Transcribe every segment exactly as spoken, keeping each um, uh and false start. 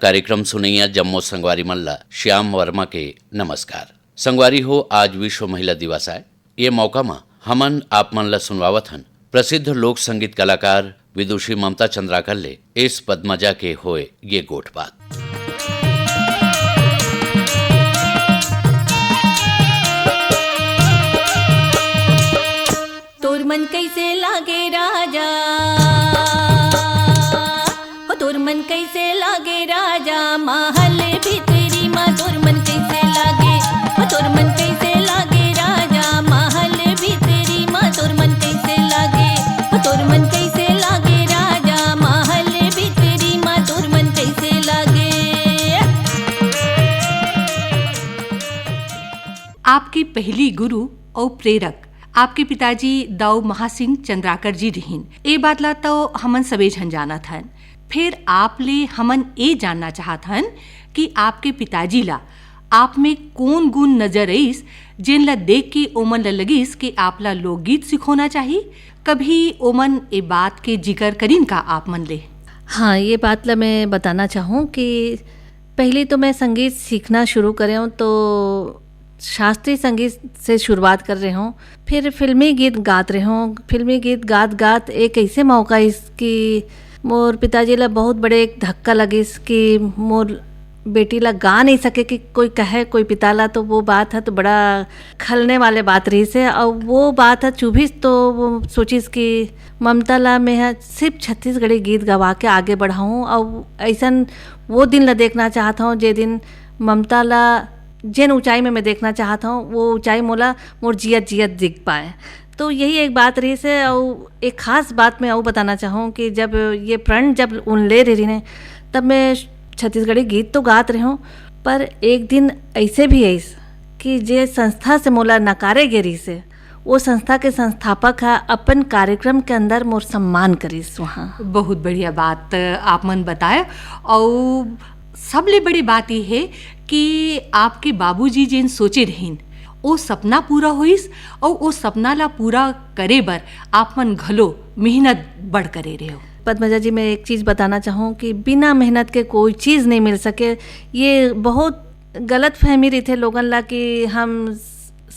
कार्यक्रम सुनइया जम्मो संगवारी मन ला श्याम वर्मा के नमस्कार। संगवारी हो, आज विश्व महिला दिवस आय। ये मौका म हमन आप मन ला सुनवावत हन प्रसिद्ध लोक संगीत कलाकार विदुषी ममता चंद्राकर ले एस पद्मजा के होय ये गोठ बात। तोर मन कैसे लागे राजा, हो तोर मन कैसे लागे राजा, महल भीतरी मा तोर मन कैसे लागे, हो तोर मन कैसे लागे राजा, महल भीतरी मा तोर मन कैसे लागे, हो तोर मन कैसे लागे राजा, महल भीतरी मा तोर मन कैसे लागे। आपके पहली गुरु अउ प्रेरक आपके पिताजी दाऊ महासिंह चंद्राकर जी रिहिन। ए बात ला तो हमन सबे झन जानत हन। फिर आप ले हमन ए जानना चाहत हन कि आपके पिताजी ला आप में कौन गुण नजर आइस, जेन ला देख के ओमन ला लगिस कि आप ला लोकगीत सिखोना चाही। कभी ओमन ए बात के जिक्र करिन का आप मन ले? हाँ, ये बात ला मैं बताना चाहूँ कि पहले तो मैं संगीत सीखना शुरू करेंव तो शास्त्रीय संगीत से शुरुआत कर रहे हूँ, फिर फिल्मी गीत गात रहे हूँ। फिल्मी गीत गात गात एक ऐसे मौका आइस कि मोर पिताजी ला बहुत बड़े एक धक्का लगिस कि मोर बेटी ला गा नहीं सके कि कोई कहे कोई पिता ला, तो वो बात ह तो बड़ा खलने वाले बात रहिस हे। और वो बात ह चुभिस तो वो सोचिस कि ममता ला मैं ह सिर्फ छत्तीसगढ़ी गीत गवा के आगे बढ़ाऊँ। और ऐसन वो दिन ला देखना चाहत हूँ जे दिन ममता ला जेन ऊंचाई में मैं देखना चाहत हूँ वो ऊंचाई मोला मोर जियत जियत दिख पाए। तो यही एक बात रहिस हे। और एक खास बात मैं अउ बताना चाहूँ कि जब ये प्रण जब उन ले रही ने, तब मैं छत्तीसगढ़ी गीत तो गात रहे हूँ, पर एक दिन ऐसे भी आइस कि जे संस्था से मोला नकारे गे रहिस हे, वो संस्था के संस्थापक ह अपन कार्यक्रम के अंदर मोर सम्मान करिस वहाँ। बहुत बढ़िया बात आप मन बताए। और सबले बड़ी बात ये है कि आपके बाबूजी जेन सोचे रहिन, ओ सपना पूरा होइस, और ओ सपना ला पूरा करे बर आप मन घलो मेहनत बड़ करे रहे हो। पद्मजा जी, मैं एक चीज़ बताना चाहूँ कि बिना मेहनत के कोई चीज़ नहीं मिल सके। ये बहुत गलत फहमी रहिथे लोगन ला कि हम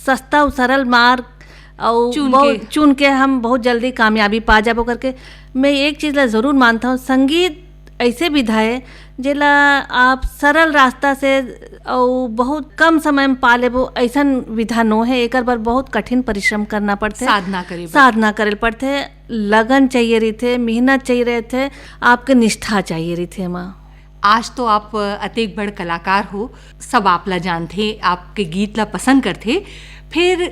सस्ता अउ सरल मार्ग अउ चुन बहुत के। चुन के हम बहुत जल्दी कामयाबी पा जाबो करके। मैं एक चीज़ ला ज़रूर मानता हूँ, संगीत ऐसे विधा है जेला आप सरल रास्ता से अउ बहुत कम समय में पा लेबो, ऐसन विधा नो है। एकर बर बहुत कठिन परिश्रम करना पड़थे, साधना करे बर। साधना करे पड़थे, लगन चाहिए रहिथे, मेहनत चाहिए रहिथे, आपके निष्ठा चाहिए रहिथे एमा। आज तो आप अतेक बड़ कलाकार हो, सब आप ला जानथे, आपके गीत ला पसंद करथे, फिर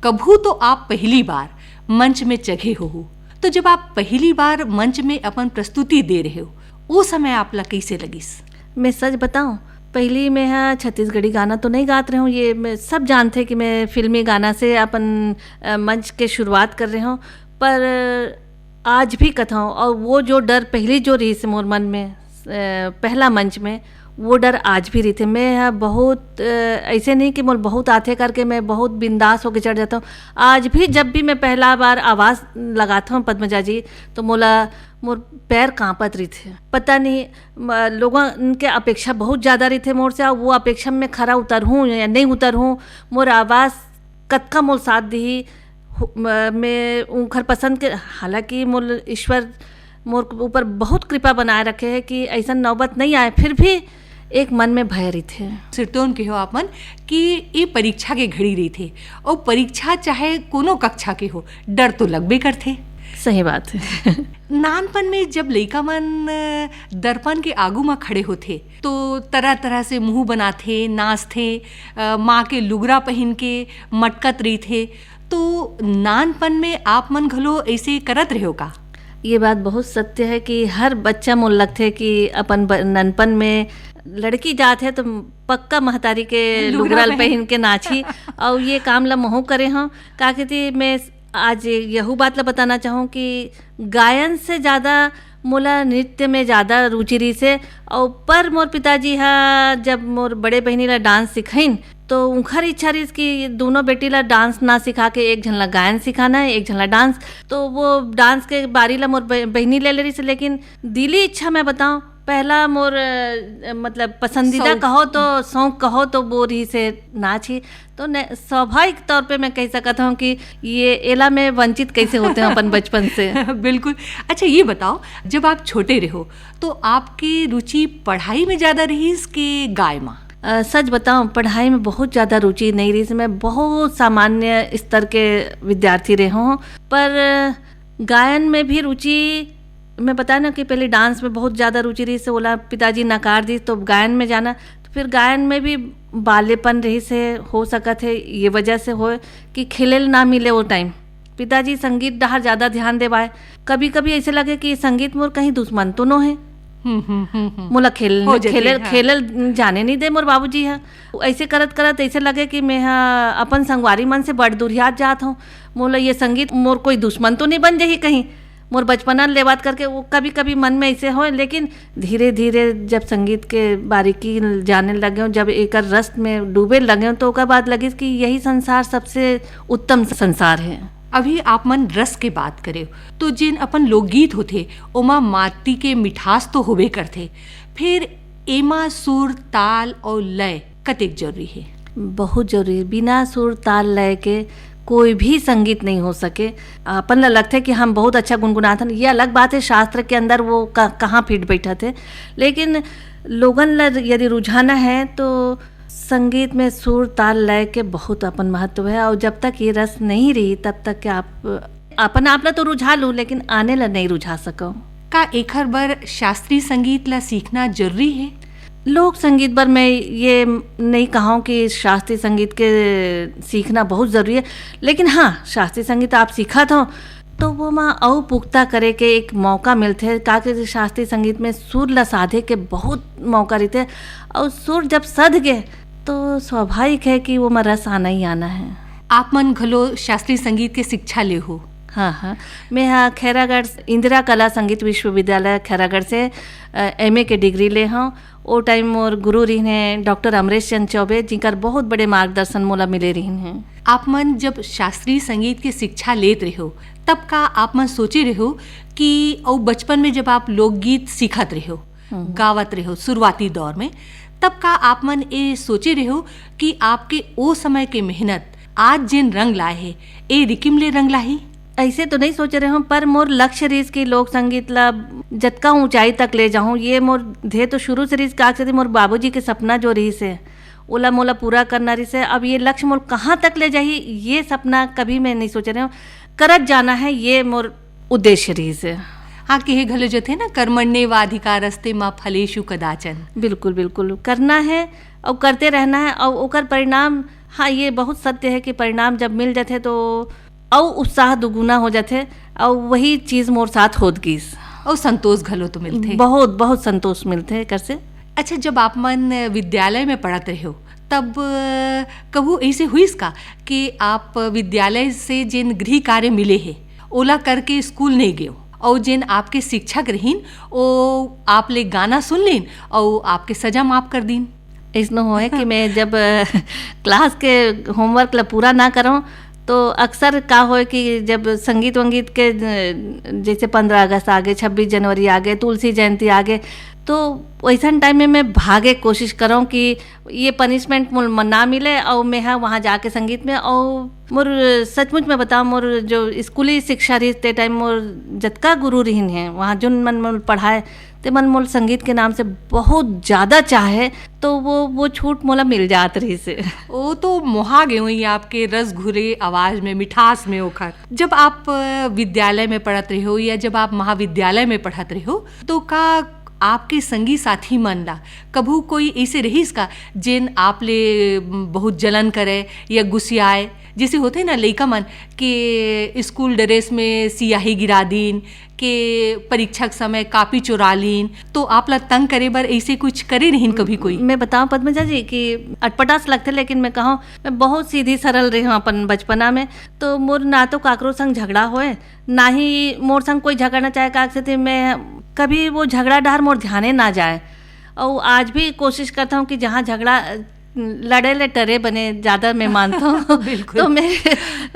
कभू तो आप पहली बार मंच में चघे होहू, तो जब आप पहली बार मंच में अपन प्रस्तुति दे रहे हो, ओ समय आप ला कैसे लगिस? मैं सच बताऊं, पहली मैं ह छत्तीसगढ़ी गाना तो नहीं गात रहे हूँ, ये मैं सब जानथे कि मैं फिल्मी गाना से अपन, अ, मंच के शुरुआत कर रहे हूँ, पर आज भी कथौं, और वो जो डर पहली जो रहिस मोर मन में, अ, पहला मंच में, वो डर आज भी रहिथे। मैं ह बहुत, अ, ऐसे नहीं कि मोर बहुत आथे करके मैं बहुत बिंदास होके चढ़ जाता हूँ। आज भी जब भी मैं पहला बार आवाज़ लगाता हूँ पद्मजा जी, तो मोला, मोर पैर कांपत रहिथे। पता नहीं, म-, लोगन के अपेक्षा बहुत ज़्यादा रहिथे मोर से, और वो अपेक्षा में खरा उतरहूँ या नहीं उतरहूँ, मोर आवाज़ कतका मोल साथ दिही, हु-, म-, मैं उनखर पसंद के, हालांकि मोल ईश्वर मोर ऊपर बहुत कृपा बनाए रखे है कि ऐसन नौबत नहीं आए, फिर भी एक मन में भय रहिथे। सिरतोन के हो आप मन कि ये परीक्षा के घड़ी रहिथे, और परीक्षा चाहे कोनो कक्षा के हो, डर तो लगबे करथे। सही बात है। नानपन में जब लइका मन, अ, दर्पण के आगू म खड़े होथे, तो तरह-तरह से मुंह बनाथे, नाचथे, अ, माँ के लुगरा पहिन के मटकत रहिथे। तो नानपन में आप मन घलो ऐसे करत रहे हो का? ये बात बहुत सत्य है कि हर बच्चा मोल लगथे कि अपन ब-, ननपन में लड़की जात है तो पक्का महतारी के लुगरा लुगरा ल पहिन। पहिन के नाची। और ये काम ला महू करे हूँ। का कहती, मैं आज यहू बात ला बताना चाहूँ कि गायन से ज़्यादा मोला नृत्य में ज़्यादा रुचि रहिस हे। और पर मोर पिताजी हा जब मोर बड़े बहिनी ला डांस सिखाइन, तो उनखर इच्छा रहिस कि दोनों बेटी ला डांस ना सिखा के एक झन ला गायन सिखाना है, एक झन ला डांस। तो वो डांस के बारी ला मोर बह-, बहिनी ले ले रहिस हे, लेकिन दिली इच्छा मैं बताऊँ, पहला मोर, अ, मतलब पसंदीदा शौक। कहो तो, शौक कहो तो वो रहिस हे नाच ही। तो ने, स्वाभाविक तौर पे मैं कह सकत हूँ कि ये एला मैं वंचित कैसे होते हूँ अपन बचपन से। बिल्कुल। अच्छा, ये बताओ, जब आप छोटे रहो तो आपकी रुचि पढ़ाई में ज्यादा रहिस के गाय मा? अ, सच बताऊं, पढ़ाई में बहुत ज्यादा रुचि नहीं रहिस। मैं बहुत सामान्य स्तर के विद्यार्थी रहे हूँ, पर गायन में भी रुचि, मैं बताया ना कि पहले डांस में बहुत ज्यादा रुचि रहिस, ओला पिताजी नकार दिस, तो गायन में जाना, तो फिर गायन में भी बालेपन रहिस हे, हो सकत हे ये वजह से होय कि खेले ल ना मिले वो टाइम। पिताजी संगीत डहार ज्यादा ध्यान देवाय। कभी कभी ऐसे लगे कि संगीत मोर कहीं दुश्मन तो नो है। हम्म, हम्म, हम्म, हम्म। मोला खेल, हो जाती खेले, है, हाँ। खेले ल जाने नहीं दे मोर बाबूजी ह। ऐसे करत करत ऐसे लगे कि मैं ह अपन संगवारी मन से बड़ दुरियात जात हूँ। मोला ये संगीत मोर कोई दुश्मन तो नहीं बन जाही कहीं। मोर बचपना ले बात करके वो कभी कभी मन में ऐसे होय, लेकिन धीरे धीरे जब संगीत के बारीकी जाने लगे हूँ, जब एकर रस में डूबे लगे हूँ, तो ओकर बाद लगिस कि यही संसार सबसे उत्तम संसार है। अभी आप मन रस के बात करे तो जेन अपन लोकगीत होथे, ओमा माटी के मिठास तो होबे करथे, फिर एमा सुर, ताल और लय कतेक जरूरी हे? बहुत जरूरी। बिना सुर, ताल, लय के कोई भी संगीत नहीं हो सके। अपन ला लगथे कि हम बहुत अच्छा गुनगुनाथन, ये अलग बात है, शास्त्र के अंदर वो क-, कहाँ फिट बैठत है, लेकिन लोगन ला यदि रुझाना है तो संगीत में सुर, ताल, लय के बहुत अपन महत्व है, और जब तक ये रस नहीं रही, तब तक के आप अपन आप ला तो रुझा लू, लेकिन आने ला नहीं रुझा सको। का एखर बर शास्त्रीय संगीत ला सीखना जरूरी है? लोक संगीत बर मैं ये नहीं कहूँ कि शास्त्रीय संगीत के सीखना बहुत जरूरी है, लेकिन हाँ, शास्त्रीय संगीत आप सीखत हो तो वो मा अउ पुख्ता करे के एक मौका मिलथे, काकि शास्त्रीय संगीत में सुर ला साधे के बहुत मौका रहिथे, और सुर जब सध गे तो स्वाभाविक है कि वो मा रस आना ही आना है। आप मन घलो शास्त्रीय संगीत के शिक्षा ले हो? हाँ, हाँ। मैं हाँ खैरागढ़, इंदिरा कला संगीत विश्वविद्यालय खैरागढ़ से, अ, एमए के डिग्री ले हूँ। ओ टाइम मोर गुरु रहिन हे डॉक्टर अमरेश चंद चौबे, जिनकर बहुत बड़े मार्गदर्शन मोला मिले रहिन हे। आप मन जब शास्त्रीय संगीत के शिक्षा लेत रहे हो, तब का आप मन सोचे रहे हो कि, और बचपन में जब आप लोकगीत सीखत रहे हो, हम्म। गावत रहे हो शुरुआती दौर में, तब का आप मन ये सोचे रहे हो कि आपके ओ समय के मेहनत आज जेन रंग लाए हे, ए रिकिम ले रंग लाही? ऐसे तो नहीं सोचे रहे हूँ, पर मोर लक्ष्य रहिस कि लोक संगीत ला जतका ऊंचाई तक ले जाऊँ, ये मोर ध्येय तो शुरू से रहिस। काकि मोर बाबूजी के सपना जो रहिस हे, ओला मोला पूरा करना रहिस हे। अब ये लक्ष्य मोर कहाँ तक ले जाही, ये सपना कभी मैं नहीं सोचे रहे हूँ। करत जाना है, ये मोर उद्देश्य रहिस हे। हाँ, कहे घलो जथे ना, "कर्मण्येवाधिकारस्ते मा फलेषु कदाचन।" बिल्कुल, बिल्कुल, करना है और करते रहना है, और ओकर परिणाम, हाँ, ये बहुत सत्य है कि परिणाम जब मिल जाथे तो अउ उत्साह दुगुना हो जाथे, अउ वही चीज मोर साथ होत गिस। अउ संतोष घलो तो मिलथे। बहुत, बहुत संतोष मिलथे एकर से। अच्छा, जब आप मन विद्यालय में पढ़त रहे हो, तब कभू ऐसे हुईस का कि आप विद्यालय से जेन गृह कार्य मिले हे, ओला करके स्कूल नहीं गयो, और जेन आपके शिक्षक रहिन, ओ आप ले गाना सुन लीन और आपके सजा माफ कर दीन? ऐसनो होए कि मैं जब, अ, क्लास के होमवर्क ला पूरा ना करूँ, तो अक्सर का होए कि जब संगीत वंगीत के, अ, जैसे पंद्रह अगस्त आगे, छब्बीस जनवरी आगे, तुलसी जयंती आगे, तो वैसन टाइम में मैं भागे के कोशिश करूँ कि ये पनिशमेंट मोल म-, ना मिले, और मैं हा वहाँ जाके संगीत में, और मोर सचमुच में बताऊँ, मोर जो स्कूली शिक्षा रही, ते टाइम मोर जतका गुरु रहिन हे, वहाँ जोन मन मोल पढ़ाए, ते मन मोल संगीत के नाम से बहुत ज्यादा चाहे, तो वो, वो छूट मोला मिल जात रहिस हे। ओ तो मोहा गे हुई आपके रस घुरे आवाज में, मिठास में ओखर। जब आप, अ, विद्यालय में पढ़त रहे हो या जब आप महाविद्यालय में पढ़त रहे हो, तो का आपके संगी साथी मन ला कभू कोई ऐसे रहिस का, जेन आप ले, म, बहुत जलन करे या गुस्सियाए? जैसे होथे ना लइका मन के स्कूल ड्रेस में सियाही गिरा दीन, के परीक्षा के समय कापी चुरा लीन, तो आप ला तंग करे बर ऐसे कुछ करे रहिन कभी कोई? मैं बताऊं पद्मजा जी कि अटपटास लगथे, लेकिन मैं कहूं, मैं बहुत सीधी सरल रही हूँ अपन बचपना में। तो मोर ना तो काकरो संग झगड़ा होए, ना ही मोर संग कोई झगड़ना चाहे, काहे से मैं कभी वो झगड़ा डहर मोर ध्याने ना जाए। और आज भी कोशिश करता हूँ कि जहाँ झगड़ा, लड़े ले टरे बने, ज्यादा मैं मानता हूँ। बिल्कुल। तो मैं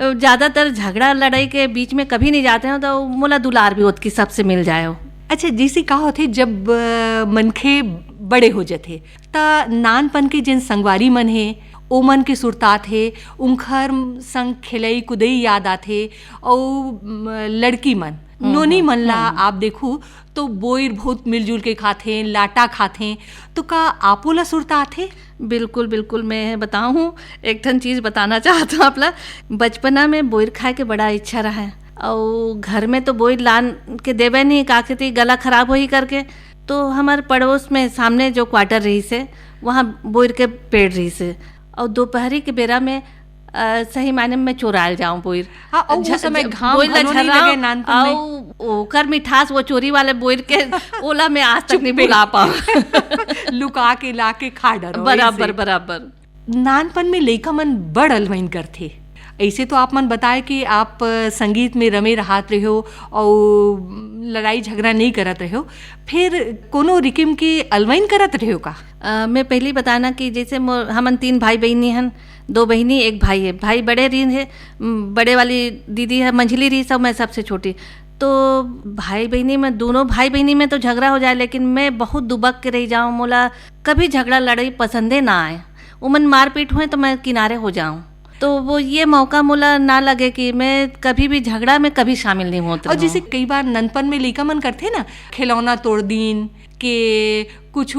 ज्यादातर झगड़ा लड़ाई के बीच में कभी नहीं जाते हूँ, तो मोला दुलार भी ओतकी सबसे मिल जाए हो। अच्छा, जैसे का होथे, जब अ, मनखे बड़े हो जथे, त नानपन के जेन संगवारी मन हे, ओमन के सुरतात हे, उंखर संग खेलई कुदई याद आथे। अउ म, लड़की मन, हम्म, नोनी हम्म, मन ला हम्म। आप देखू तो बोइर बहुत मिलजुल के खाथे, लाटा खाथे। तो का आपो ला सुरतात हे? बिल्कुल, बिल्कुल। मैं बताऊँ, एक ठन चीज बताना चाहत हूँ आप ला। बचपना में बोइर खाए के बड़ा इच्छा रहा है, अउ घर में तो बोइर लान के देवे नहीं, का कहते, गला खराब होही करके। तो हमारे पड़ोस में सामने जो क्वार्टर रहिस हे, वहाँ बोइर के पेड़ रहिस हे, अउ दोपहरी के बेरा में अ, सही मायने में चोरायल जाऊं बोइर। हाँ, अउ वो झ-, समय झ-, घाम बोइर ला घलो नहीं झर्राओ, लगे नानपन में। अउ ओकर मिठास, वो चोरी वाले बोइर के, ओला मैं आज तक नहीं चुप्पे। भुला पाऊं। लुका के ला के खा डरो, बराबर, ऐसे। बराबर। नानपन में लइका मन बड़ अलवइन करथे। ऐसे तो आप मन बताए कि आप, अ, संगीत में रमे रहात रहे हो अउ लड़ाई झगड़ा नहीं करत रहे हो, फिर कोनो रिकिम के अलवइन करत रहे हो का? अ, मैं पहली बताना कि जैसे मो-, हमन तीन भाई बहिनी हन, दो बहिनी, एक भाई है। भाई बड़े रहिन हे, म, बड़े वाली दीदी है, मंझली रहिस, सब मैं सबसे छोटी। तो भाई बहिनी में, दोनों भाई बहिनी में तो झगड़ा हो जाए, लेकिन मैं बहुत दुबक के रह जाऊँ, मोला कभी झगड़ा लड़ाई पसंदे ना आए। उमन मारपीट हुए तो मैं किनारे हो जाऊँ। तो वो ये मौका मोला ना लगे कि मैं कभी भी झगड़ा में कभी शामिल नहीं होत और रहूँ। जैसे कई बार ननपन में लइका मन करथे ना, खिलौना तोड़ दीन के कुछ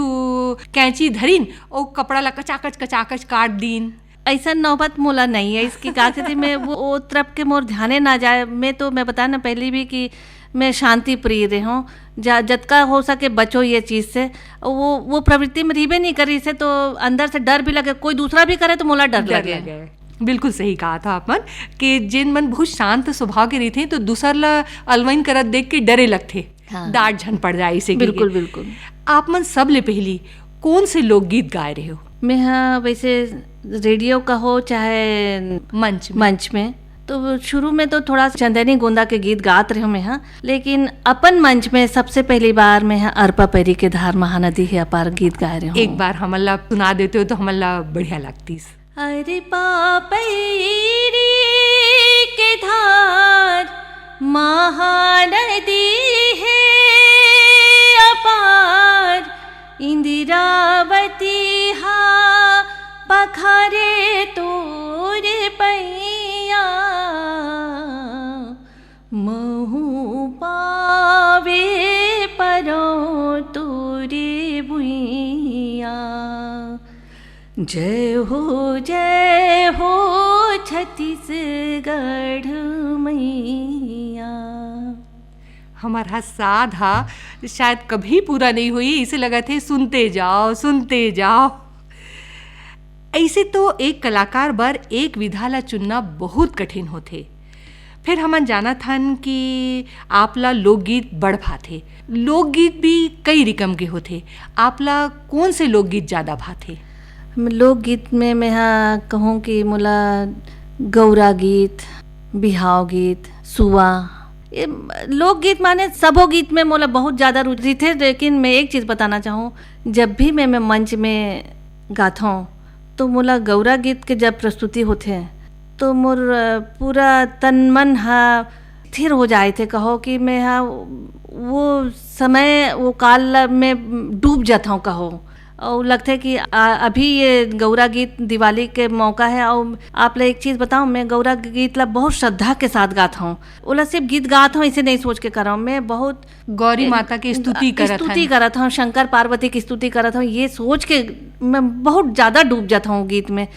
कैंची धरिन और कपड़ा ला कचाकच कचाकच काट दीन। ऐसा नौबत मोला नहीं है इसकी, का कहते, मैं वो, वो तरफ के मोर ध्याने ना जाए। मैं तो, मैं बताया ना पहले भी कि मैं शांति प्रिय रहे हूँ, जा, जतका हो सके बचो ये चीज़ से। वो, वो प्रवृत्ति में रहिबे नहीं करी से, तो अंदर से डर भी लगे, कोई दूसरा भी करे तो मोला डर डर लगे। लगे। बिल्कुल सही कहा था आप मन कि जेन मन बहुत शांत स्वभाव के रहिथे तो दूसर ला अलवइन करत देख के डरे लगथे, हाँ। डांट झन पड़ जाए इसे बिल्कुल, कहिके। बिल्कुल। आप मन सबले पहली कौन से लोकगीत गाए रहे हो? मैं, हाँ, वैसे रेडियो का हो चाहे मंच में। मंच में, तो शुरू में तो थोड़ा चंदैनी गोंदा के गीत गात रहे मैं, हाँ, लेकिन अपन मंच में सबसे पहली बार मैं, हाँ, अरपा पैरी के धार महानदी है अपार गीत गाए रहे हूँ। एक बार हमन ला सुना देते हो तो हमन ला बढ़िया लगतीस। अरपा पैरी के धार महानदी है अपार, इंदिरावती हा पखारे तोर पैया, महू पावे परो तोरे भुइया। जय हो, जय हो छत्तीसगढ़ मैया। हमार हा साध हा शायद कभी पूरा नहीं हुई, इसे लगत हे सुनते जाओ, सुनते जाओ। ऐसे तो एक कलाकार बर एक विधा ला चुनना बहुत कठिन होथे। फिर हमन जानत हन कि आप ला लोकगीत बड़ भाथे। लोकगीत भी कई रिकम के होथे। आप ला कौन से लोकगीत ज्यादा भाथे? लोकगीत में मैं हा कहूँ कि मोला गौरा गीत, बिहाव गीत, सुआ, ये लोकगीत माने सबो गीत में मोला बहुत ज्यादा रुचि रहिथे। लेकिन मैं एक चीज बताना चाहूँ, जब भी मैं, मैं मंच में गाथौं, तो मोला गौरा गीत के जब प्रस्तुति होथे, तो मोर, अ, पूरा तन मन हा स्थिर हो जाए थे, कहो कि मैं हा वो समय, वो काल ला मैं डूब जाथौं, कहो। और लगथे कि आ, अभी ये गौरा गीत दिवाली के मौका है, और आप ला एक चीज बताऊं, मैं गौरा गीत ला बहुत श्रद्धा के साथ गाथौं। ओला सिर्फ गीत गाथौं, इसे नहीं सोच के करौं, मैं बहुत गौरी ए, माता की स्तुति करत स्तुति हन। करत हौं, शंकर पार्वती की स्तुति करत हौं, ये सोच के मैं बहुत ज्यादा डूब जात हौं गीत में।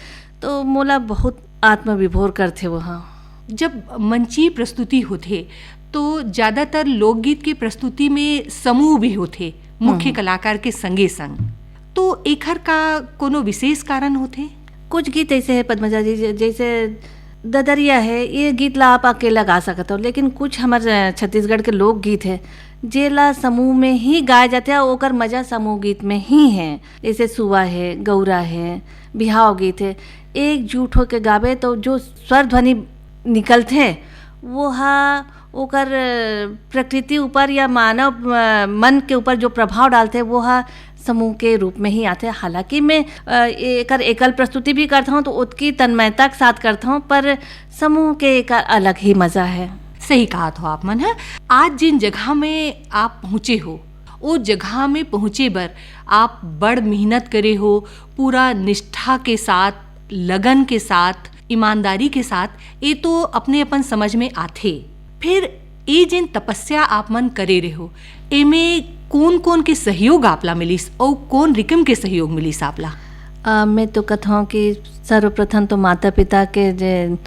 तो मोला बहुत आत्मविभोर करथे वो, हाँ। जब मंची प्रस्तुति होथे, तो ज्यादातर लोकगीत के प्रस्तुति में समूह भी होथे, मुख्य हम्म। कलाकार के संगे संग। तो एखर का कोनो विशेष कारण होथे? कुछ गीत ऐसे है, पद्मजा जी, जै-, जैसे ददरिया है, ये गीत ला आप अकेला गा सकत हो, लेकिन कुछ हमर, अ, छत्तीसगढ़ के लोकगीत है, जेला समूह में ही गाए जाथे, अउ ओकर मजा समूह गीत में ही है। जैसे सुआ है, गौरा है, बिहाव गीत है, एकजुट होके गावे तो जो स्वर ध्वनि निकलथे, वो हा ओकर, अ, प्रकृति ऊपर या मानव, अ, मन के ऊपर जो प्रभाव डालथे, वो हा समूह के रूप में ही आथे। हालांकि मैं, अ, एकर एकल प्रस्तुति भी करता हूँ, तो ओतकी तन्मयता के साथ करता हूँ, पर समूह के एक अलग ही मजा है। सही कहत हो आप मन ह। आज जिन जगह में आप पहुँचे हो, ओ जगह में पहुँचे बर आप बड़ मेहनत करे हो, पूरा निष्ठा के साथ, लगन के साथ, ईमानदारी के साथ, ये तो अपने अपन समझ में आथे। फिर ये जिन तपस्या आप मन करे रहे हो, एमे कोन-कोन के सहयोग आपला मिलिस अउ कोन रिकम के सहयोग मिलिस आपला? अ, मैं तो कथौं कि सर्वप्रथम तो माता-पिता के जे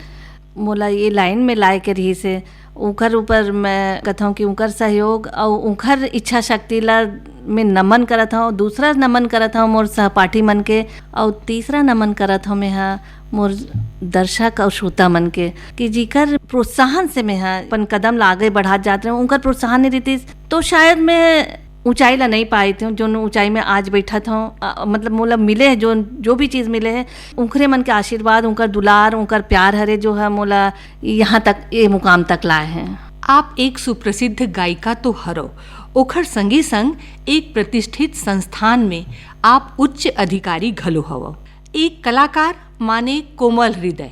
मोला ये लाइन में लाए के रहिस हे, उंखर ऊपर मैं कथौं कि उंखर सहयोग अउ उंखर इच्छा शक्ति ला मैं नमन करत हौं। दूसरा नमन करत हौं मोर सहपाठी मन के, अउ तीसरा नमन करत हौं मैं हा मोर दर्शक अउ श्रोता मन के, कि जिकर प्रोत्साहन से मैं हा अपन कदम ला आगे बढ़ात जात रहें, उंखर प्रोत्साहन नहीं रहितिस, तो शायद मैं ऊंचाई ला नहीं पाइत हौं, जोन ऊंचाई में आज बैठत हौं। अ, मतलब मोला मिले हे, जोन, जो भी चीज मिले हे, उंखरे मन के आशीर्वाद, उंकर दुलार, उंकर प्यार हरे, जो है मोला यहाँ तक, ये मुकाम तक लाए हे। आप एक सुप्रसिद्ध गायिका तो हरो, ओखर संगे संग एक प्रतिष्ठित संस्थान में आप उच्च अधिकारी घलो हवव। एक कलाकार माने कोमल हृदय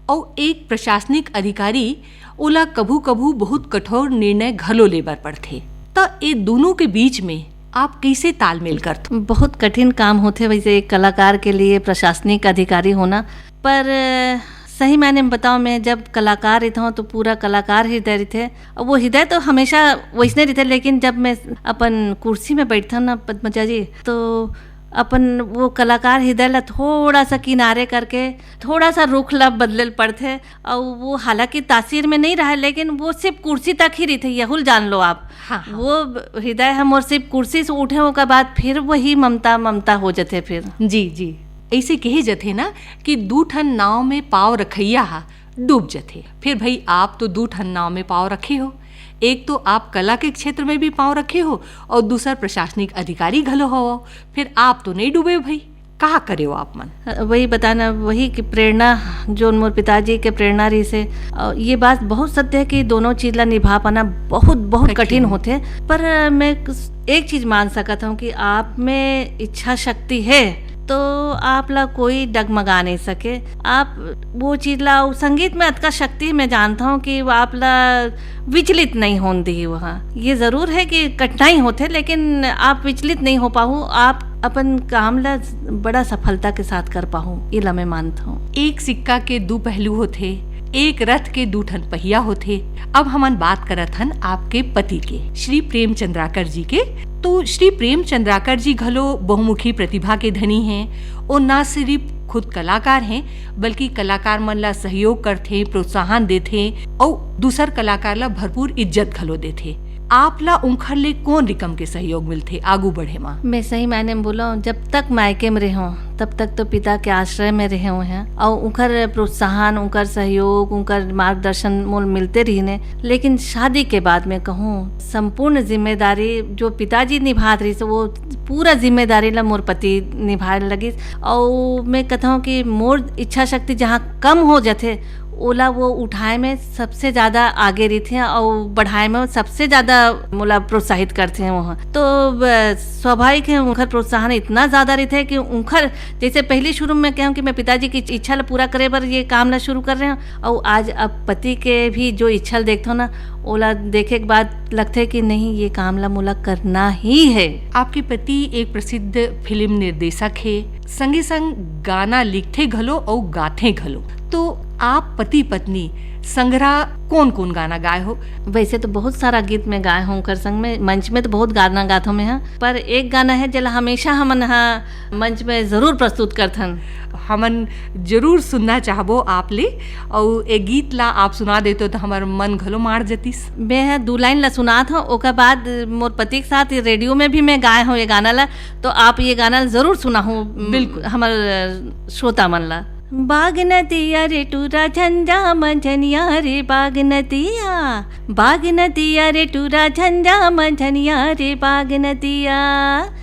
अउ एक प्रशासनिक अधिकारी, ओला कभू-कभू बहुत कठोर निर्णय घलो लेबर पड़थे। त ए दूनों के बीच में आप कइसे तालमेल करथव? बहुत कठिन काम होथे वैसे एक कलाकार के लिए प्रशासनिक अधिकारी होना, पर, अ, सही मायने में बताओ, मैं जब कलाकार रहिथौं तो पूरा कलाकार हृदय रहिथे। अब वो हृदय तो हमेशा वैसने रहिथे, लेकिन जब मैं अपन कुर्सी में बैठथौं ना पद्मजा जी, तो अपन वो कलाकार हृदय ला थोड़ा सा किनारे करके थोड़ा सा रुख ला बदले ल पड़थे। अउ वो हालांकि तासीर में नहीं रहे, लेकिन वो सिर्फ कुर्सी तक ही रहिथे, यहू ल जान लो आप। हाँ, हाँ। वो हृदय ह मोर सिर्फ कुर्सी से उठे, ओकर बाद फिर वही ममता, ममता हो जथे फिर। जी, जी। ऐसे कहे जथे ना कि दू ठन नाव में पाव रखइया हा डूब जथे। फिर भाई, आप तो दू ठन नाव में पाव रखे हो, एक तो आप कला के क्षेत्र में भी पाव रखे हो और दूसर प्रशासनिक अधिकारी घलो हो, फिर आप तो नहीं डूबे भाई, का करे हो आप मन? अ, वही बताना, वही कि प्रेरणा, जोन मोर पिताजी के प्रेरणा रहिस हे। अ, ये बात बहुत सत्य है कि दोनों चीज ला निभा पाना बहुत, बहुत कठिन। कठिन होथे। पर, अ, मैं एक चीज मान सकत हूँ कि आप में इच्छा शक्ति है, तो आप ला कोई डगमगा नहीं सके। आप वो चीज ला, वो संगीत में अतका शक्ति मैं जानता हूँ कि वो आप ला विचलित नहीं होन दी वहाँ। ये जरूर है कि कठिनाई होथे, लेकिन आप विचलित नहीं हो पाहू। आप अपन काम ला बड़ा सफलता के साथ कर पाहू, ये ला मैं मानत हूँ। एक सिक्का के दू पहलू होथे, एक रथ के दू ठन पहिया होथे। अब हमन बात करत हन आपके पति के, श्री प्रेम चंद्राकर जी के। तो श्री प्रेम चंद्राकर जी घलो बहुमुखी प्रतिभा के धनी हैं। ओ ना सिर्फ खुद कलाकार हैं, बल्कि कलाकार मन ला सहयोग करथे, प्रोत्साहन देथे अउ दूसर कलाकार ला भरपूर इज्जत घलो देथे। आप ला उंखर ले कोन रिकम के सहयोग मिलथे आगू बढ़े मा? मैं सही मायने में बोलौं, जब तक मायके में रहेंव, तब तक तो पिता के आश्रय में रहे हुए हैं अउ उंखर प्रोत्साहन, उंखर सहयोग, उंखर मार्गदर्शन मोल मिलते रहिने। लेकिन शादी के बाद मैं कहूँ, संपूर्ण जिम्मेदारी जो पिताजी निभात रहिस, वो पूरा जिम्मेदारी ला मोर पति निभाए लगिस। अउ मैं कथौं कि मोर इच्छा शक्ति जहाँ कम हो जथे, ओला वो उठाए में सबसे ज्यादा आगे रहिथे अउ बढ़ाए में सबसे ज्यादा मोला प्रोत्साहित करथे वो। तो, अ, स्वाभाविक है, उंखर प्रोत्साहन इतना ज्यादा रहिथे कि उंखर, जैसे पहली शुरू में कहूँ कि मैं पिताजी की इच्छा ला पूरा करे बर ये काम ला शुरू कर रहे हूँ, अउ आज अब पति के भी जो इच्छा ला देखथौं ना, ओला देखे के बाद लगथे कि नहीं, ये काम ला मोला करना ही है। आपके पति एक प्रसिद्ध फिल्म निर्देशक हे, संगे संग गाना लिखथे घलो अउ गाथे घलो। तो आप पति पत्नी संघरा कोन कोन गाना गाए हो? वैसे तो बहुत सारा गीत मैं गाए हूँ उंखर संग में, मंच में तो बहुत गाना गात हूँ मैं, हाँ, पर एक गाना है जेला हमेशा हमन हा मंच में जरूर प्रस्तुत करथन। हमन जरूर सुनना चाहबो आप ले, अउ ए गीत ला आप सुना देते तो हमर मन घलो मार जतिस। मैं ह दू लाइन ला सुनात हूँ, ओकर बाद मोर पति के साथ ये रेडियो में भी मैं गाए हूँ ये गाना ला, तो आप ये गाना ला जरूर सुनाहू, बिल्कुल। हमर, अ, श्रोता मन ला। बाग नदिया रे टूरा झंझा मंझनिया रे बाग नदिया, बाग नदिया रे टूरा झंझा मंझनिया रे बाग नदिया।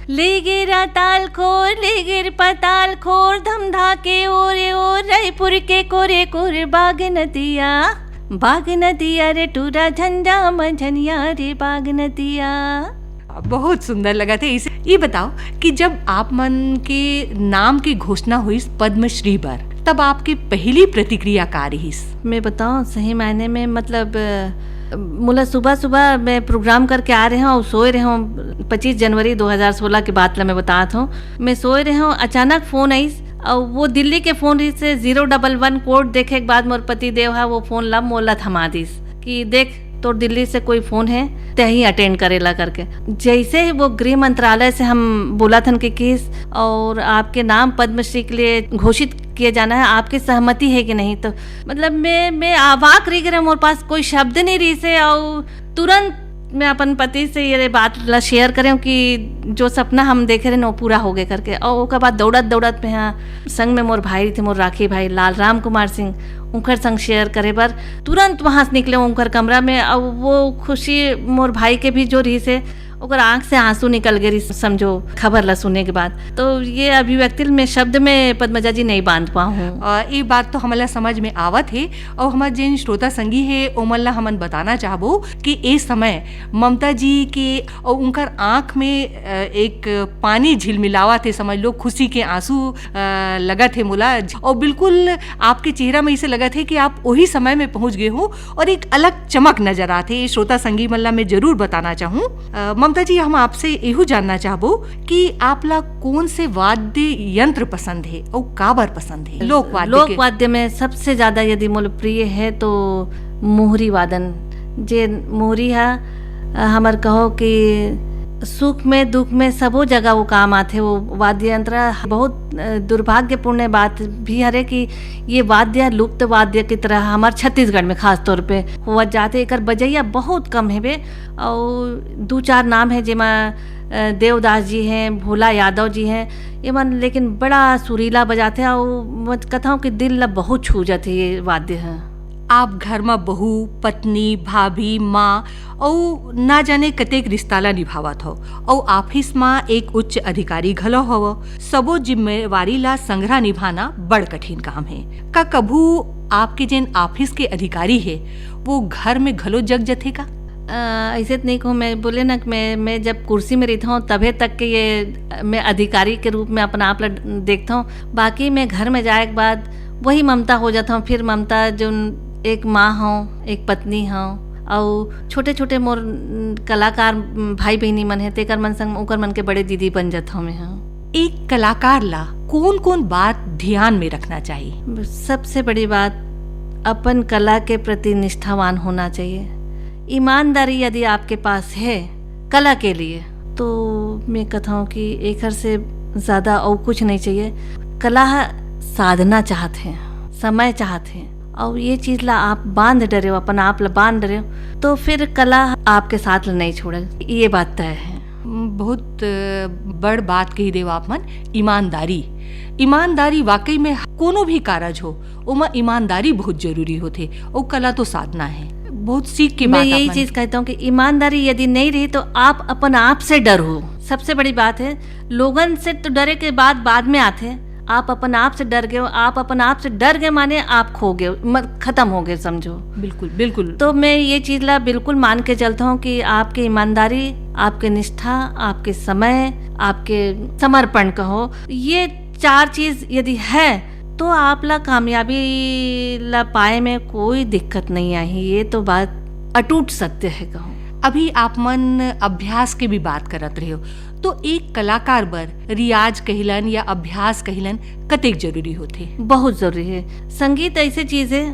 ले गिरा ताल खोर, ले गिर पताल खोर, धमधा के ओरे ओर, रायपुर के कोरे कोर बाग नदिया, बाग नदिया रे टूरा झंझा मंझनिया रे बाग नदिया। बहुत सुंदर लगा थे। इसे, ये बताओ कि जब आप मन के नाम की घोषणा हुई पद्मश्री बर, तब आपकी पहली प्रतिक्रिया का रही? मैं बताऊं, सही मायने में, मतलब, अ, मोला सुबह सुबह मैं प्रोग्राम करके आ रहे हूँ और सोए रहे हूँ, पच्चीस जनवरी दो हज़ार सोलह के बात ला मैं बतात हूँ। मैं सोए रहे हूँ, अचानक फोन आइस, और वो दिल्ली के फोन रहिस, ज़ीरो डबल वन कोड देखे के बाद मोर पति देव हा वो फोन ला मोला थमा दिस कि देख, तोर दिल्ली से कोई फोन है, तै ही अटेंड करेला करके। जैसे ही वो गृह मंत्रालय से हम बोला थन कि किस और आपके नाम पद्मश्री के लिए घोषित किया जाना है, आपकी सहमति है कि नहीं, तो मतलब मैं मैं अवाक रह गए, मोर पास कोई शब्द नहीं रहिस हे। और तुरंत मैं अपन पति से ये बात ला शेयर करें कि जो सपना हम देखे रहे वो पूरा हो गए करके। और ओकर बाद दौड़त दौड़त मैं, हाँ, संग में मोर भाई थे, मोर राखी भाई लाल राम कुमार सिंह, उनकर संग शेयर करे बर तुरंत वहाँ से निकले उनकर कमरा में। और वो खुशी मोर भाई के भी जो रहिस हे, ओकर आँख से आंसू निकल गए रहिस, समझो, खबर ला सुने के बाद। तो ये अभिव्यक्ति में शब्द में पद्मजा जी नहीं बांध पाऊँ। अ, ये बात तो हमला समझ में आवत हे, और हमार जेन श्रोता संगी हे, ओमन ला हमन बताना चाहबो कि ए समय ममता जी के और उनकर आँख में, अ, एक पानी झिलमिलावत हे, समझ लो, खुशी के आंसू, अ, लगत हे मोला। और बिल्कुल आपके चेहरा में इसे लगत हे कि आप वही समय में पहुंच गए हो और एक अलग चमक नजर आत हे। ये श्रोता संगी मन ला मैं जरूर बताना चाहूँ। अ, ममता जी, हम आपसे एहू जानना चाहबो कि आप ला कौन से वाद्य यंत्र पसंद हे और काबर पसंद हे? लोक वाद्य के। लोक वाद्य में सबसे ज्यादा यदि मोला प्रिय है तो मोहरी वादन। जे मोहरी हा, अ, हमर कहो कि सुख में दुख में सबो जगह वो काम आथे। वो वाद्य यंत्र बहुत, अ, दुर्भाग्यपूर्ण बात भी हरे कि ये वाद्य लुप्त वाद्य की तरह हमर छत्तीसगढ़ में खास तौर पे होवत जाथे। एकर बजैया बहुत कम हेबे, और दू चार नाम है जेमा, अ, देवदास जी हैं, भोला यादव जी हैं, ये मन लेकिन बड़ा सुरीला बजाथे, और मैं कथौं कि दिल ला बहुत छू जाथे ये वाद्य है। आप घर म बहू, पत्नी, भाभी, माँ अउ ना जाने कतेक रिश्ता ला निभावत हव, अउ ऑफिस म एक उच्च अधिकारी घलो हव। सबो जिम्मेवारी ला संघरा निभाना बड़ कठिन काम हे। का कभू आपके जेन ऑफिस के अधिकारी हे, वो घर में घलो जग जथे का? अ, ऐसे तो नहीं कहूँ, मैं बोले ना कि मैं, मैं जब कुर्सी में रहता हूँ, तभे तक के ये, मैं अधिकारी के रूप में अपना आप ला देखता हूँ। बाकी मैं घर में जाए के बाद वही ममता हो जाता हूँ। फिर ममता जो एक माँ हो, एक पत्नी हो, और छोटे-छोटे मोर, न, कलाकार, न, भाई बहिनी मन हे, तेकर मन संग ओकर मन के बड़े दीदी बन जाता हूँ मैं, हाँ। एक कलाकार ला कौन-कौन बात ध्यान में रखना चाहिए? सबसे बड़ी बात, अपन कला के प्रति निष्ठावान होना चाहिए। ईमानदारी यदि आपके पास है कला के लिए, तो मैं कथौं कि एकर से ज्यादा और कुछ नहीं चाहिए। कला ह साधना चाहत हे, समय चाहत हे, और ये चीज ला आप बांध डरे हो, अपन आप ला बांध डरे हो, तो फिर कला आपके साथ ला नहीं छोड़े, ये बात तय है। बहुत, अ, बड़ बात कही देव आप मन, ईमानदारी। ईमानदारी वाकई में कोनो भी कारज हो, ओमा ईमानदारी बहुत जरूरी होथे। ओ कला तो साधना है, बहुत सीख के मैं बात यही आप मन चीज कहता हूँ कि ईमानदारी यदि नहीं रही तो आप अपन आप से डर हो। सबसे बड़ी बात है, लोगन से तो डरे के बाद, बाद में आथे। आप अपन आप से डर गए हो, आप अपन आप से डर गए माने आप खो गए, म-, खत्म हो गए समझो। बिल्कुल, बिल्कुल। तो मैं ये चीज ला बिल्कुल मान के चलता हूँ कि आपकी ईमानदारी, आपके निष्ठा, आपके समय, आपके समर्पण कहो, ये चार चीज यदि है तो आप ला कामयाबी ला पाए में कोई दिक्कत नहीं आही। ये तो बात अटूट सत्य है कहूँ। अभी आप मन अभ्यास के भी बात करत रहे हो, तो एक कलाकार बर रियाज कहिलन या अभ्यास कहिलन कतेक जरूरी होथे? बहुत जरूरी है। संगीत ऐसे चीज है,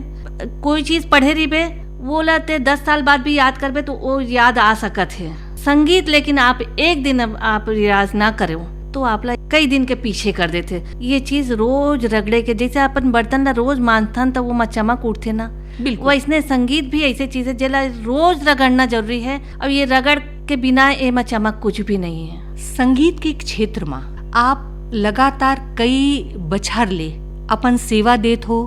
कोई चीज पढ़े रहिबे, वो ला ते दस साल बाद भी याद करबे तो वो याद आ सकत है। संगीत लेकिन आप एक दिन अब आप रियाज ना करो तो आप ला कई दिन के पीछे कर देथे। ये चीज रोज रगड़े के, जैसे अपन बर्तन ला रोज मांजथन तो वो मा चमक उठथे ना, बिल्कुल। वैसने संगीत भी ऐसे चीज है जेला रोज रगड़ना जरूरी है। अब ये रगड़ के बिना एमा चमक कुछ भी नहीं है। संगीत के क्षेत्र मा आप लगातार कई बछर ले अपन सेवा देत हो,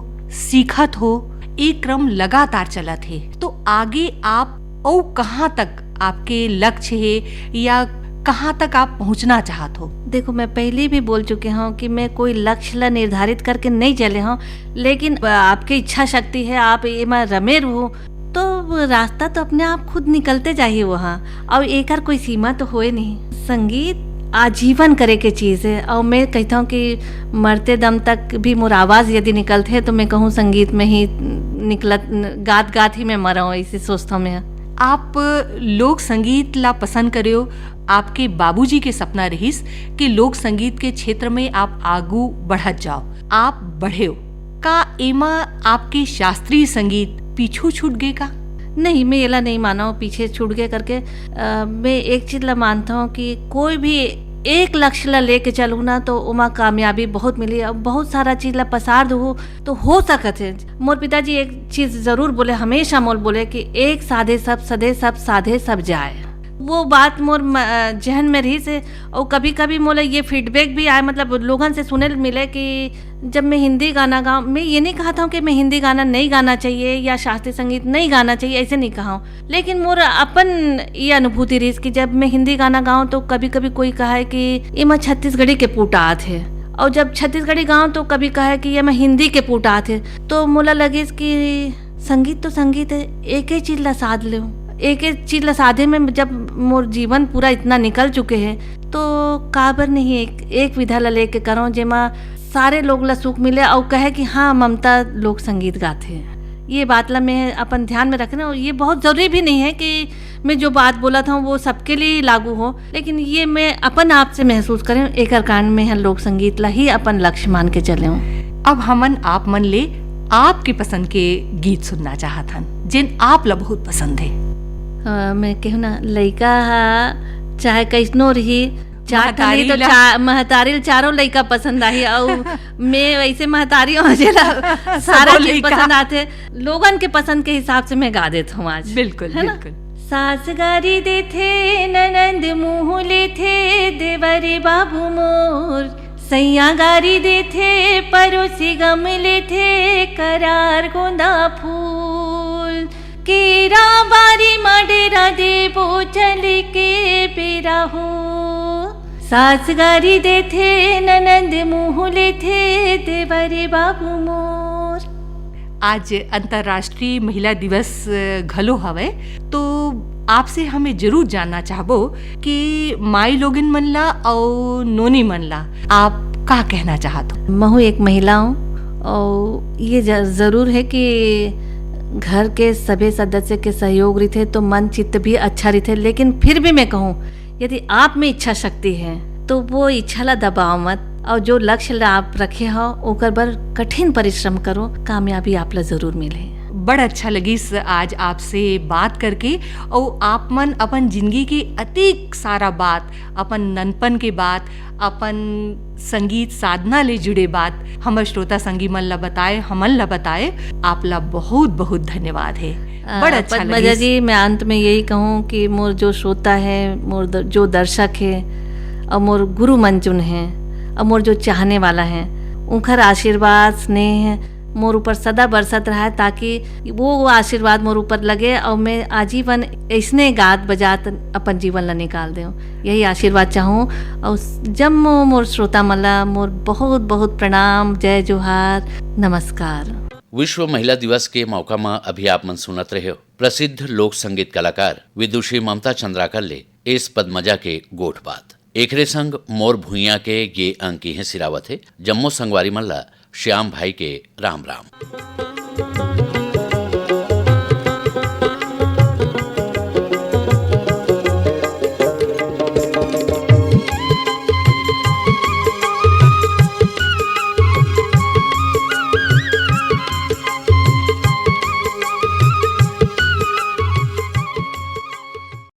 सीखत हो, एक क्रम लगातार चलत हे, तो आगे आप अउ कहाँ तक आपके लक्ष्य हे या कहाँ तक आप पहुँचना चाहत हो? देखो, मैं पहले भी बोल चुके हूँ कि मैं कोई लक्ष्य ला निर्धारित करके नहीं चले हूँ, लेकिन आपकी इच्छा शक्ति है, आप एमा रमे रहो, तो वो रास्ता तो अपने आप खुद निकलते जाही वहाँ, और एकर कोई सीमा तो होए नहीं। संगीत आजीवन करे के चीज है, और मैं कहता हूँ कि मरते दम तक भी मोर आवाज यदि निकलते है तो मैं कहूँ संगीत में ही निकलत, गात गात ही मैं मरा हूँ, ऐसे सोचता हूँ मैं। आप लोक संगीत ला पसंद करेव, आपके बाबूजी के सपना रहिस कि लोक संगीत के क्षेत्र में आप आगू बढ़त जाव, आप बढ़ेव। का एमा आपके शास्त्रीय संगीत पीछू छूट गे का? नहीं, मैं एला नहीं मानव पीछे छूट गे करके। अ, मैं एक चीज ला मानत हूँ कि कोई भी एक लक्ष्य ला लेके चलहू ना, तो ओमा कामयाबी बहुत मिली। अब बहुत सारा चीज ला पसार दूहू, तो हो सकत हे। मोर पिताजी एक चीज जरूर बोले, हमेशा मोल बोले कि "एक साधे सब सधे, सब साधे सब जाए।" वो बात मोर म-, अ, जहन में रहिस हे। और कभी-कभी मोला ये फीडबैक भी आए, मतलब, लोगन से सुने ल मिले कि जब मैं हिंदी गाना गाऊं, मैं ये नहीं कहत हूँ कि मैं हिंदी गाना नहीं गाना चाहिए या शास्त्रीय संगीत नहीं गाना चाहिए, ऐसे नहीं कहा हूँ, लेकिन मोर अपन ये अनुभूति रहिस कि जब मैं हिंदी गाना गाऊं, तो कभी-कभी कोई कहे कि "ये मैं छत्तीसगढ़ी के पूटा आत हे", और जब छत्तीसगढ़ी गाऊं, तो कभी कहे कि "ये मैं हिंदी के पूटा आत हे।" तो मोला लगिस कि संगीत तो संगीत हे, एक ही चीज ला साध लेव। एक ही चीज ला साधे में जब मोर जीवन पूरा इतना निकल चुके हे, तो काबर नहीं एक, एक विधा ला लेके करो, जेमा सारे लोग ला सुख मिले और कहे कि "हाँ, ममता लोक संगीत गाथे।" ये बात ला मैं अपन ध्यान में रखना, और ये बहुत जरूरी भी नहीं है कि मैं जो बात बोलत हूँ, वो सबके लिए लागू हो, लेकिन ये मैं अपन आप से महसूस करें, एकर कारण मैं ह लोक संगीत ला ही अपन लक्ष्य मान के चले हूँ। अब हमन आप मन ले आपके पसंद के गीत सुनना चाहत हन, जेन आप ला बहुत पसंद हे। अ, मैं कहूँ ना, लइका हा चाहे कैसनो रही, चार ठन महतारी रही तो ला। चा-, महतारी ला चारों लइका पसंद आही, अउ मैं वैसे महतारी हूँ, जेला सारा सबो चीज लइका। पसंद आथे। लोगन के पसंद के हिसाब से मैं गा देत हूँ आज, बिल्कुल, है ना? बिल्कुल। सास गारी देथे, ननंद मुँह लेथे, देवर बाबू मोर। सैया गारी देथे, परोसी गम लेथे, करार गोंदा फूल। केरा बारी म डेरा देबो, चल के बेरा हो। सास गारी देथे, ननंद मुँह लेथे, देवर बाबू मोर। आज अंतर्राष्ट्रीय महिला दिवस, अ, घलो हवय, तो आपसे हमें जरूर जानना चाहबो कि माई लोगिन मन ला अउ नोनी मन ला आप का कहना चाहत हो? महू एक महिला हूँ, और ये ज-, जरूर है कि घर के सभी सदस्य के सहयोग रहिथे तो मन चित्त भी अच्छा रहिथे, लेकिन फिर भी मैं कहूँ, यदि आप में इच्छा शक्ति है, तो वो इच्छा ला दबाओ मत, और जो लक्ष्य ला आप रखे हो, ओकर बर कठिन परिश्रम करो, कामयाबी आप ला जरूर मिले। बड़ अच्छा लगिस आज आपसे बात करके, और आप मन अपन जिंदगी के अतिक सारा बात, अपन ननपन के बात, अपन संगीत साधना ले जुड़े बात हमर श्रोता संगी मन ला बताए, हमन ला बताए। आप ला बहुत बहुत धन्यवाद है। अ, बड़ अच्छा पद्मजा लगिस। जी, मैं अंत में यही कहूँ कि मोर जो श्रोता है, मोर द-, जो दर्शक है, और मोर गुरु मंजुन है, और मोर जो चाहने वाला है, उनकर आशीर्वाद, स्नेह मोर ऊपर सदा बरसत रहा है, ताकि वो, वो आशीर्वाद मोर ऊपर लगे और मैं आजीवन ऐसने गात बजात अपन जीवन ला निकाल देऊँ। यही आशीर्वाद चाहूँ। और जम्मो मोर श्रोता मन ला मोर बहुत बहुत प्रणाम, जय जोहार, नमस्कार। विश्व महिला दिवस के मौका म अभी आप मन सुनत रहे हो प्रसिद्ध लोक संगीत कलाकार विदुषी ममता चंद्राकर ले एस पद्मजा के गोठ बात। एकरे संग मोर भुइयां के ये अंक इहें सिरावत हे। जम्मो संगवारी मन ला श्याम भाई के राम राम।